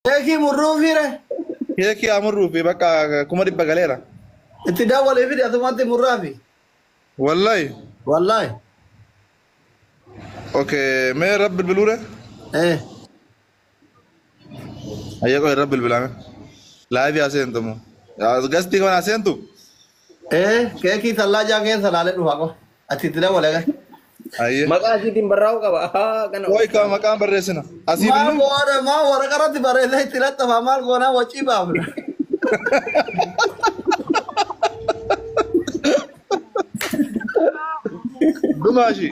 Keekii murruu fiire. Keekii haa murruufi bakka 100,000 galeera. Itti daawwalee fide asumatti murraafi. Wallahi. Wallahi. Okay, mee rabbi bilbiluure? Eh. Ayyee qoy rabbi bilbilaame. Laayivii haa seentu moo? Gastii kana haa seentu? Eh, keekii tallaajaa keessa laalee dhufa qofa. Ati itti daawwalee gaa. Ayyee. Maqaa isiitiin barraa'uu qaba. Ahaa kana. Qoy ka maqaan barreessina. Asii Maal bilbilu? goona maa waraqaa irratti barreessee itti laxxafa maal goonaa wacii baafna. Dumaashi.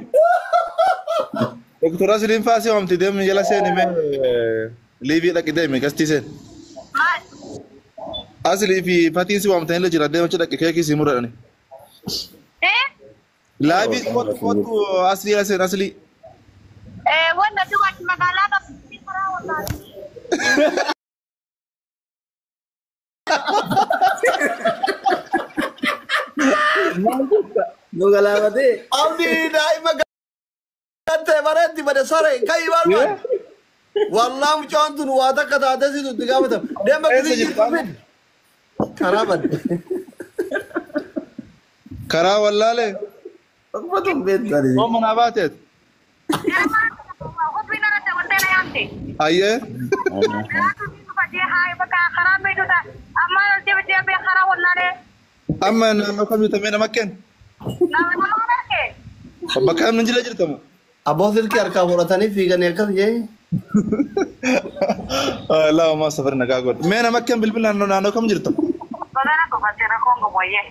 Doktora Asiliin faasii waamti deemni jala seeni mee liivii dhaqi deemi gastii seen. Maal? Asilii fi fatiin si waamtanii illee jira deema achi dhaqi keekii si muradhani. Eh? Laayivii kottu kottu asilii jala seen asilii. Eh, wanda dubartii magaalaa qabdi karaa wallaahi. Nu galaafatee. Abdii daa'ima gattee bareetti bade sare kayi barbaade. Wallaa mucaan tun waa takka taatee situ itti gaafatama. Deema Eessa gisii jirta? jirtu fidi. Karaa badde. Karaa wallaalee. Uffatu hin beektu ani. Moo manaa baateet? Kophii narratti waltee na yaamte. Ayyee. Garaatu ni dhufa jee haa bakka karaa beektuta. Ammaan ol deebi deebi karaa wallaalee. Amma naannoo kam jirta mee nama kenn? Nama nama arge. Bakka namni jira jirtamu? Abboo silkii harkaa fudhatanii fiiganii akkas jee. Laa homaa safari nagaa godhe. Mee nama kenn bilbila naannoo naannoo kam jirta? Bagana dhufattee rakkoon goboyyee.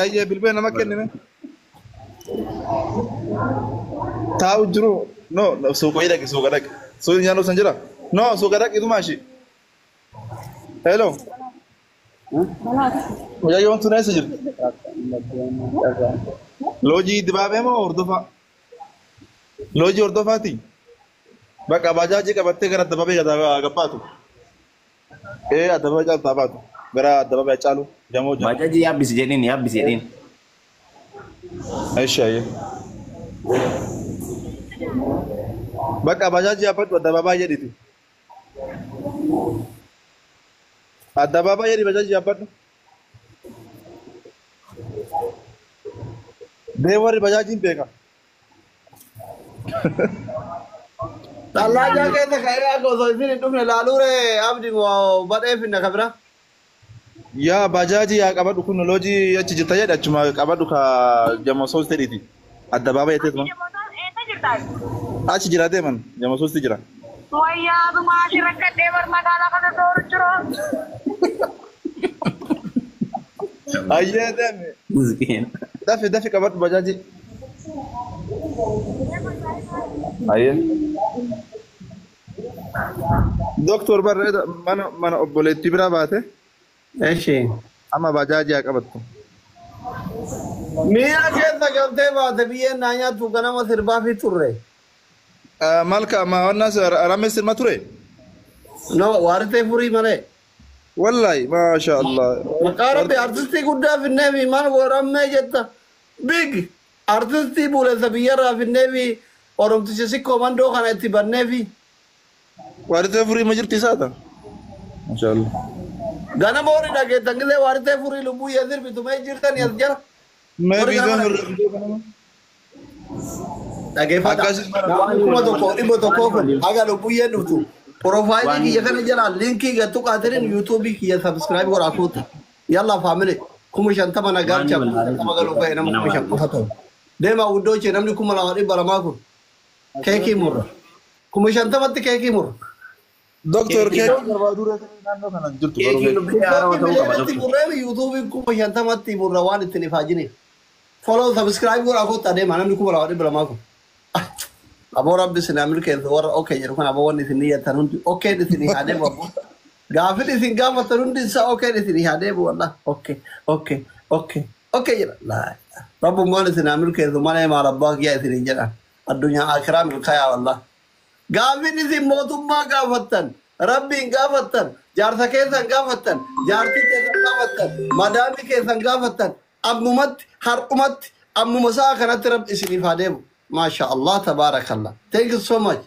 Ayyee bilbila nama kenni mee? Taa'u jiru. No suuqa dhaqi suuqa dhaqi. Suuqni nyaannu san jira? No suuqa dhaqi dumaashi. Hello. Mucayyoon tun eessa jirti? Loojii dibaabee moo hordofaa? Loojii hordofaati? Bakka bajaajii qabattee gara addabaabee gabbaatu. Ee addabaabee caaltu haa baatu. Gara addabaabee caalu jamoo jamoo. Bajaajii yaabbisi jedhiin yaabbisi jedhiin. Eshi ayyee. Bakka bajaajii yaabbadhu addabaabaa jedhiti. Addabaabaa jedhi bajaajii yaabbadhu. Dee warri bajaajiin beeka. Tallaajaa keessa ka'ee akka osoo isin hin dhufne laaluure abdi badhee finna kabira. Yaa bajaajii yaa qabadhu kun loojii achi jirta jedhi achuma qabadhu ka jama soos ta'eeti. Addabaabaa jetteetuma. Eessa jirtaa? Achi jira deeman jama soosti jira. Wayyaa dumaati rakkadhee bar magaalaa kana dooru jiru. Ayyee deemi. Miskiin. Dafi dafi qabadhu bajaajii. Ayyee. Doktor barreeda mana mana obboleettii biraa baate Eshi. amma bajaajii haa qabattu. Miira keessa galtee baate biyyeen naa nyaattu ganama sirbaa fi turre. Malka amma wanna ramees sirma ture? No waaritee furii malee. Wallahi maasha Allah. Maqaa rabbi artistii guddaa finnee fi maal godhamee jetta. Big artistii buleessa biyyarraa finnee fi oromticha sikkoo mandoo kana itti bannee fi Waaritee furii ma jirti isaata? Maasha Allah. ganama horii dhageettan gisee waaritee furii lubbuu yee sirbitu mee jirtan as jala. Mee Warri viidiyoon ganama hir'isuu kanama? Dhageeffata. Akkasii mara Namni 1100 kun haga lubbuyyeen dhuftu. Profaayilii kiyya kana jalaa liinkii gattu qaataniin yuutuubii kiyya sabskiraayib godhaa kuuta. Yalla faamili 50,000 na galcha 50,000 galuu ka'e nama 5,000 qofa ta'u. Deemaa guddoo ishee namni 2,200 kun keekii murra. 50,000tti keekii murra. Doktor keekii barbaaduu naannoo kana hin jirtu Keekiin garuu. lubbee haarawaa ta'uu qaba Miliyoonatti doktor. murreemi yuutuubiin 50,000tti murra waan ittiin ifaajiniif. Follow subscribe godhaa kuuta deemaa namni 2,200 kun. Aboo rabbi isin haa milkeessu warra okee jedhu kun aboo wanni isin niyyattan hundi okeen isin haa deemu aboo. Gaafin isin gaafattan hundi isaa okeen isin haa deemu wallah okee okee okee okee jedha. Laa rabbummaan isin haa milkeessu malee maal abbaa kiyyaa isin hin jedhan addunyaa akiraa milkaayaa wallah. Gaafin isin mootummaa gaafattan rabbiin gaafattan jaarsa keessan gaafattan jaartii keessan gaafattan madaamii keessan gaafattan ammumatti har'umatti ammuma sa'a kanatti rabbi isiniif haa deemu. Maasha Allah tabaarakallah. Thank you so much.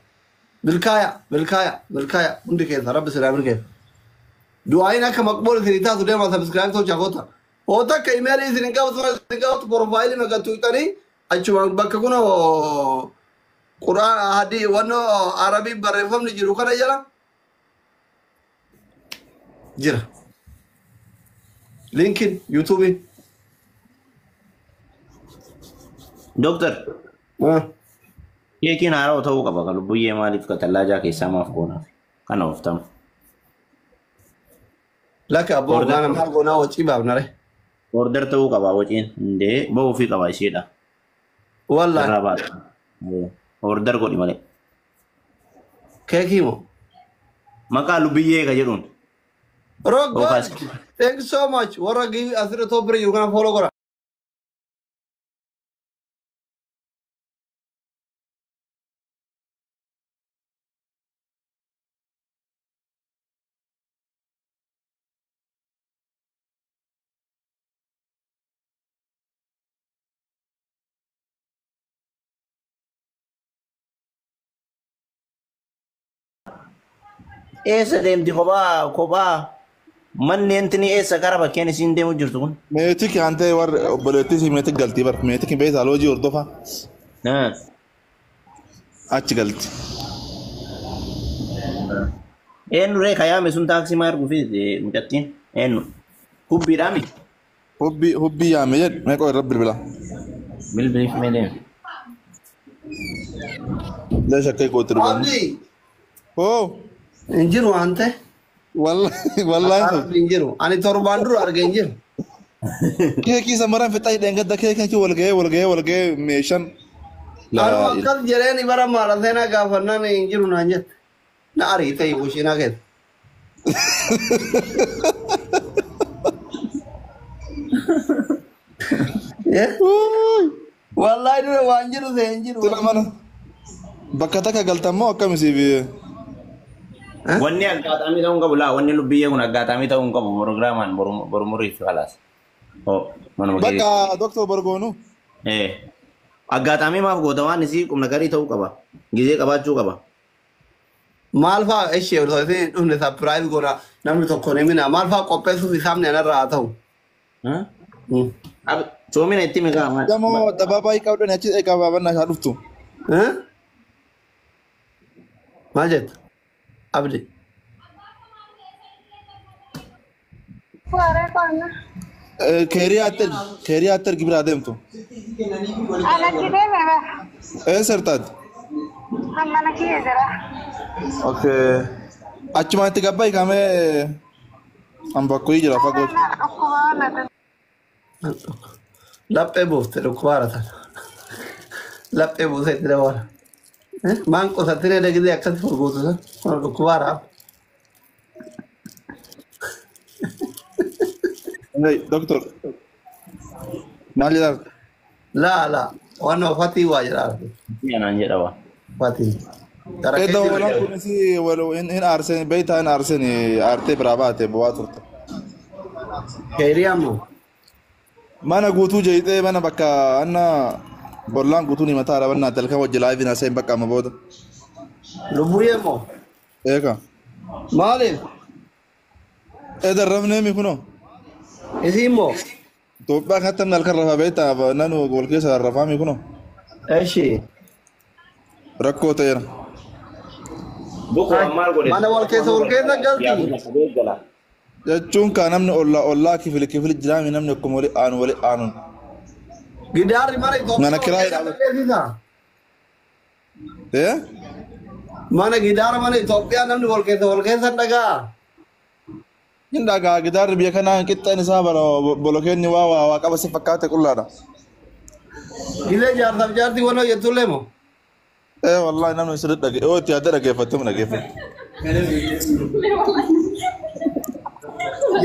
Milkaaya milkaaya milkaaya hundi keessa rabbi silaa milkeessa. Du'aayin akka maqbool isin taatu deema subscribe tolchaa koota. Hoo takka imeelii isin hin qabatu isin qabatu profaayilii maqattu hiixanii achuma bakka kun quraan hadii wannoo arabii barreeffamni jiru kana jala jira. Linkin yuutuubiin. Dooktar, keekiin haarawaa ta'uu qaba. Kan lubbuyyee maaliif ka tallaajaa keessaa maaf goonaaf? Kana ooftamu. Lakka abboo gaana maal goonaa wacii baafnare. Order ta'uu qaba waciin. Indee ba'uufii qaba isheedha. Wallaahi. Irraa baata. Order godhi malee. Keekii moo? Maqaa lubbiyyee ka jedhuun. Rock God. Ofaas. Thank you so much. Warra asirra top bira jiru kana follow godha. Eessa deemti kophaa kophaa manni intini eessa gara bakkeen isiin deemu jirtu kun? Meetik hantee warri obboleettii si meetik galtii bar. Meetik beektaa loojii hordofaa achi galti. Eenyu ree kayaame sun taaksii maa erguu fi mucattiin? Eenyu? Hubbiidhaa miti? Hubbii hubbii yaame jedhu meeqa irra bilbila. Bilbiliif mee deemi. Lee shakkee kootti dhugan. Abdi. Hoo Hin jiru waan ta'e. wallahi wallahi Rabbi hin jiru. Ani torbaan dura arge hin jiru. Keekii samaran fixaa hidheen gadda keekii wal ga'ee wal ga'ee wal ga'ee meeshaan. Anuma akkas jedheen bara maala seenaa gaafannaan hin jiru naan jette. Na ariite bushiinaa keessa. Wallahi dura waan jiru see hin jiru. Sila mana bakka takka galtammoo akkamisiif Wanni aggaataamii ta'uu hin qabu laa wanni lubbiyyee kun aggaataamii ta'uu hin qabu programaan borumuriif khalaas. Oh manuma kee. bakka doktor Borgoonu. Aggaataamii maaf goota waan isii qubna garii ta'uu qaba. Gizee qabaachuu qaba. Maal fa'aa ishee osoo isin dhufne surprise goona namni tokko ni mina maal fa'aa qopheessuuf isaamni anarraa haa ta'u. Soomina itti mikaa maal? Gamoo dabaabaayii qabdan achi eegaa baabannaa isaa dhuftu. Maal jetta? Abdi. Waree qonna. Keeriyaa atti ergi biraa deemtu. Alatti deeme ba. Eessa irtaati? Mana kiyya jira. Okay. Achuma itti gabaa hiikamee an bakkoyii jira fagoo. Dhukkuba Laphee buufte dhukkubaara tana. Laphee buusee itti dabala. Maan qosattee dhagidee akkasi furguutu san kun dhukkubaara. Hey, doctor. Maal jedhaa? Laa laa waan fatii waa jedhaa. Naan jedha waa. Fatii. Edda hoolaan kunis hin aarseen beektaa hin aarseen aartee biraa baate bu'aa turte. Keeriyaa moo? Mana guutuu jeeqxee mana bakka anna bollaan guutuun himataa arabannaa dalkan wajji laayiviin haasa'in bakka amma booda. Lubbuyyee moo? Eeka. Maaliif? Edda rafnee mi kunoo? Isiin moo? Itoophiyaa kanatti namni halkan rafaa beektaa nanu wal keessa rafaa mi kunoo? Eshi. Rakkoo ta'eera. Bukoo maal godhe? Mana wal keessa galti. Jechuun kaa namni ollaa ollaa kifili kifili jiraami namni akkuma wali aanu wali aanuun. Gidaarri mana Itoophiyaa. Mana kiraayii dhaabate. Eh? Mana gidaara mana Itoophiyaa namni wal keessa dhagaa. Hin dhagaa gidaarri biyya kanaa qixxeen isaa bolokeenni waa waa waa qaba si fakkaate qullaadha. Gilee jaarsaaf jaartii waan hojjettullee moo? Eh wallahi namni sirriitti dhagee oo itti yaadda dhaggeeffatte mu dhaggeeffatte.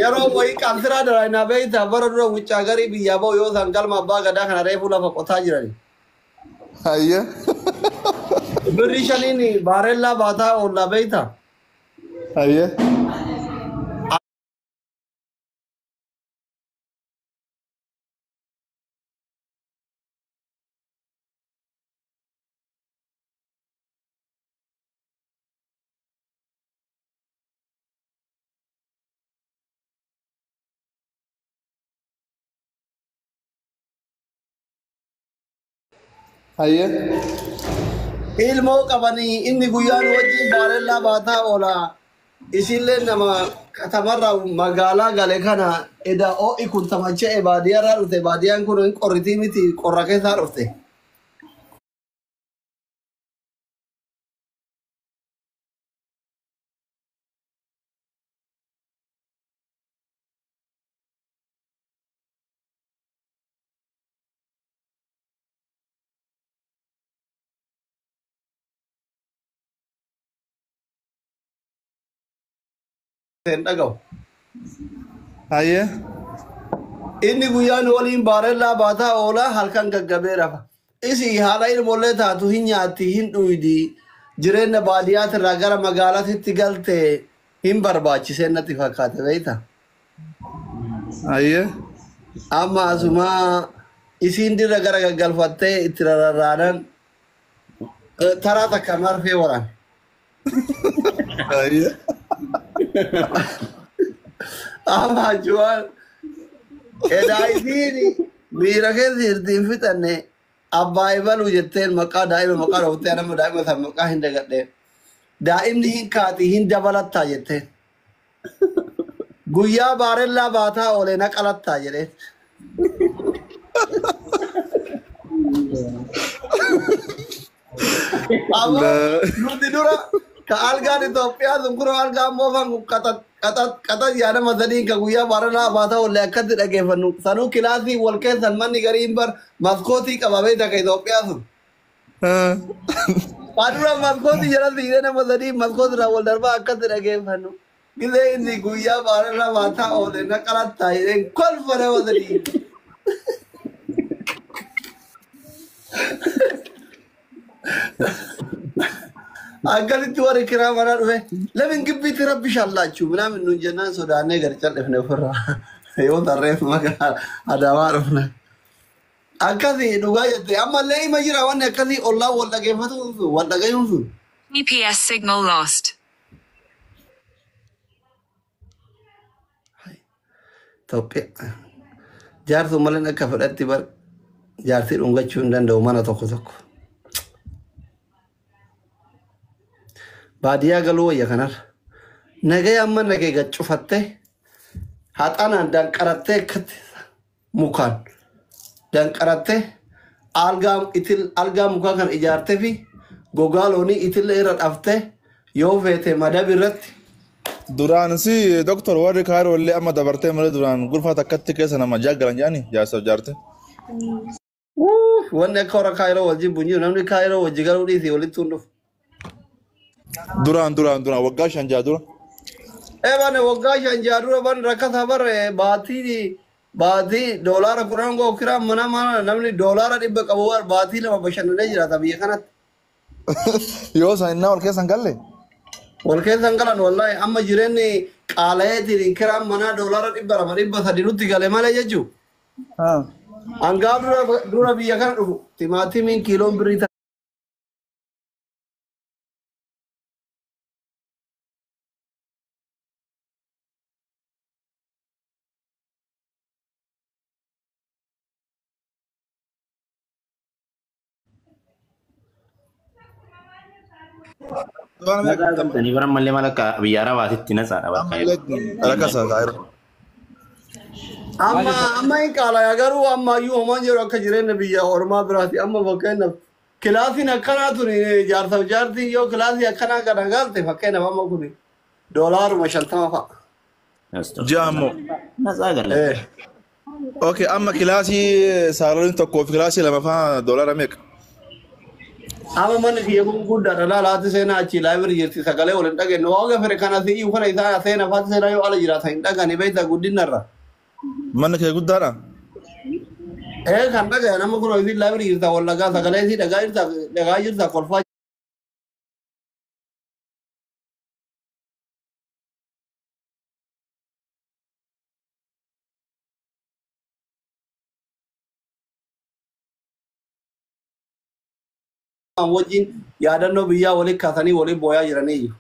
Yeroo wayii qabsiraa dalagnaa beektaa bara dura wuccaa garii biyyaa ba'u yoo isaan galma abbaa gadaa kana reefuu lafa qotaa jirani. Hayya. Birri shaniin baarellaa baataa oollaa beektaa. Hayya. Hayyee. Ilmoo qabanii inni guyyaan wajjin baarellaa baataa oola. Isillee nama katamarraa magaalaa gale kana eda ho'i kun tamacha'e baadiyyaarraa dhufte baadiyyaan kun hin qorritii miti qorra keessaa dhufte. Hin dhaga'u. Hayyee. Inni guyyaan waliin baarellaa baataa oola halkan gaggabee rafa. Isi haadha ilmoollee taatu hin nyaatti hin dhuydi jireenya baadiyyaatirraa gara magaalaatitti galte hin barbaachisee natti fakkaate beekta. Hayyee. Amma asumaa isiin dirra gara gaggalfattee itti rarraanan taraa takka marfee waraan. Hayyee. Amma achumaan edaa isiin miira keessa jirti hin fixanne abbaa ibaluu jetteen maqaa daa'ima maqaa dhooftee nama daa'ima san maqaa hin dagadhee. Daa'imni hin kaati hin dabalattaa jetteen. Guyyaa baarellaa baataa oolee na qalattaa jedheen. Amma nuti dura ka algaan Itoophiyaa sun kun algaan moofan kun qaxat yaadama sadiin ka guyyaa baarellaa baataa oolee akkatti dhageeffannu. Sanuu kilaasii wal keessan manni gariin bar maskootii qaba beekta ka Itoophiyaa sun. Adura maskootii jalatti hidhee nama sadii maskootii irraa wal darbaa akkatti dhageeffannu. Gisee inni guyyaa baarellaa baataa oolee na qalattaa jedheen kolfa nama sadii. Akkasitti warri kiraa manaa dhufe lamin gibbiitti rabbi shallaachuu minaamin nuun jennaan sodaannee gadi cal'ifne ofirraa yoo tarreef maqaa adaamaa dhufne. Akkasii dhugaa jette ammallee ima jira wanni akkasii ollaa wal dhageeffatuun sun wal dhagayuun sun. GPS signal lost. Itoophiyaa jaartuu malee akka fedhatti bar jaartii dhungachuu hin danda'u mana tokko tokko. Baadiyyaa galuu wayya kanarra. Nagaya amma nagee gad cufattee haxanaan danqarattee akkatti mukaan danqarattee algaa itil algaa mukaa kan ijaartee fi gogaa loonii itillee irra dhaftee yoo feete madab irratti. Duraan si doktor warri Kaayiroo illee amma dabartee malee duraan gulfaa takkatti keessa nama jaaggalan jedhani jaarsaaf jaarte. Uff, wanni akka warra Kaayiroo wajjin bunjiru namni Kaayiroo wajji galuu dhiisii walitti hin dhufu. Duraan waggaa 5 6 dura. Ee bane waggaa 5 6 dura ban rakkataa barre baatii $10 goo kiraan mana mana namni $100 qabu war baatii 2 bashannanee jiraata biyya kanatti. Yoo isaan innaa wal keessa hin galle. Wal keessa hin galan wallaahi amma jireenyi qaala'eetiin kiraan manaa $200 300 nutti gale malee jechuu. Hangaaf dura biyya kana dhufu timaatimiin kiiloon birrii Duraan Nagaa qabdanii bara mallee maal akka biyya arabaatitti nasaadha bakka. Ammallee rakkasa Kaayiroo. Amma hin qaalaya garuu amma iyyuu homaan jiru akka jireenya biyya ormaa biraati amma fakkeenyaaf kilaasiin akkanaa tun jaarsaaf jaartiin yoo kilaasii akkanaa kana galte fakkeenyaaf amma kun $50 fa'a. Ji'a ammoo. Nasaa gala. Eh. Okay, amma kilaasii saaloon tokkoo fi kilaasii lama faa doolara meeqa? Amma manni kiyya kun guddaadha laala haati seenaa achi laayibiri jirti sagalee wal hin dhageenyu waa gafere kana si'ii kana isaa seenaa faati seenaa yoo ala jiraata hin dhagani beekta guddinarra. Manni kee guddaadha? Ee kan dhagayan amma kun isin laayibiri jirta wal dhagaa sagalee isii dhagaa jirta kolfaa. Wajjin yaadannoo biyyaa waliin kaasanii waliin booyaa jiranii jiru.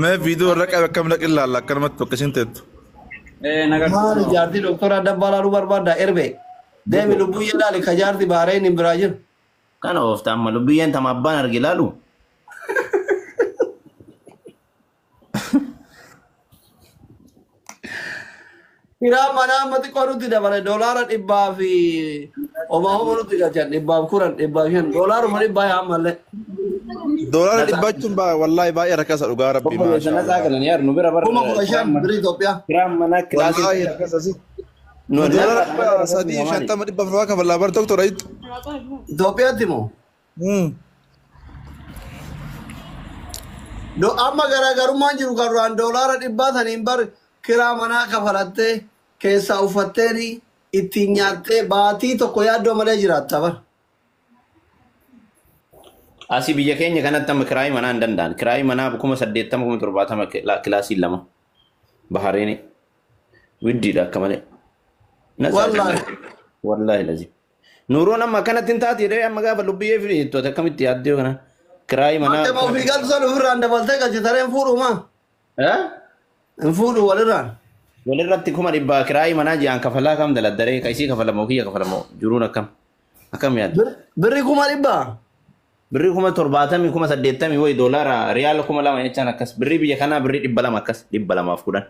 Mee viidiyoo irra qabe akkam dhaqin laalla akkanumatti bakka isheen teettu. Maali jaartii doktora Dabbaa laaluu barbaadda erbe. Deemi lubbuu ilaali ka jaartii Bahareen hin biraa jiru. Kana oofta amma lubbiyyeen tama abbaan arge laalu. Kiraa manaa amma xiqqoo nutti dabale doolaara dhibbaa fi homaa homa nutti galchan dhibbaaf 10 dhibbaaf 5 doolaaruma dhibbaa yaa ammallee. Doolaara dhibbachuun wallaahi baay'ee rakkasa dhugaa rabbii Obboleessa maashaa nasaa galan yaar nu bira bara. 15,000 birrii Itoophiyaa. Kiraan manaa kilaasii. Wallaahi rakkasa si. Nu Doolaara 350 400 kafalaa bar doktora ittu. Itoophiyaatti moo? Amma garaagarummaan jiru kan duraan doolaara dhibbaa saniin bar kiraa manaa kafalattee keessaa uffatteeni ittiin nyaattee baatii tokko yaaddoo malee jiraatta bar. Asii biyya keenya kanatti amma kiraayii manaa hin danda'an. Kiraayii manaa 80,000 70,000 kilaasii lama. Bahareeni. Widdiidha akka malee. Wallaahi. Wallaahi lazim. Nuuroon amma akkanatti hin taate jedhee amma gaafa lubbiyyee fi jettu akkamitti yaaddee kana kiraayii manaa. Amma ofii galtu sana ofirraan dabaltee galchitaree hin fuudhu maa? Eh? Hin fuudhu walirraan. Walirratti 100,000 kiraayii manaa ji'aan kafalaa kam daladdaree kaisii kafalamoo kiyya kafalamoo jiruun akkam akkam yaadde. Birrii 100,000? Birrii 70,000 80,000 wayi doolaara riyaala 2,000 jechaan akkas birrii biyya kanaa birrii 200 akkas 210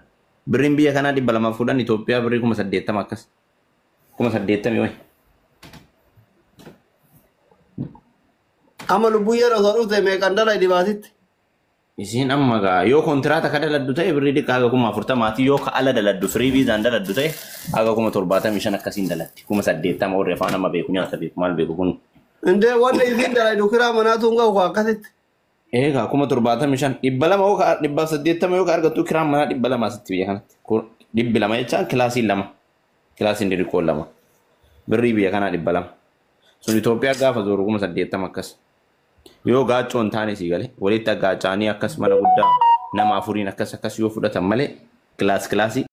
birriin biyya kanaa 210 Itoophiyaa birrii 80,000 akkas 80,000 wayi. Amma lubbuu yeroo osoo dhufte meeqan dala dibaatitti? Isiin amma gaa yoo kontiraata ka daladdu ta'e birrii xiqqaa haga 40,000 yoo ka ala daladdu firii viizaan daladdu ta'e haga 75,000 akkasiin dalatti 80,000 warri afaan amma beeku nyaata beeku maal beeku kun. Indee wanni isiin dalaydu kiraa manaatu hin gahu akkasitti. Egaa 75,000 200 yoo ka 180 yoo ka argattu kiraan manaa 200 asitti biyya kanatti 200 jechaan kilaasiin lama kilaasiin diriqoon lama birrii biyya kanaa 200 sun Itoophiyaa gaafa zooru 80,000 akkas. Yoo gaacoon taane sii galee walitti gaacanii akkas mana guddaa nama afuriin akkas akkas yoo fudhatan malee kilaas kilaasii.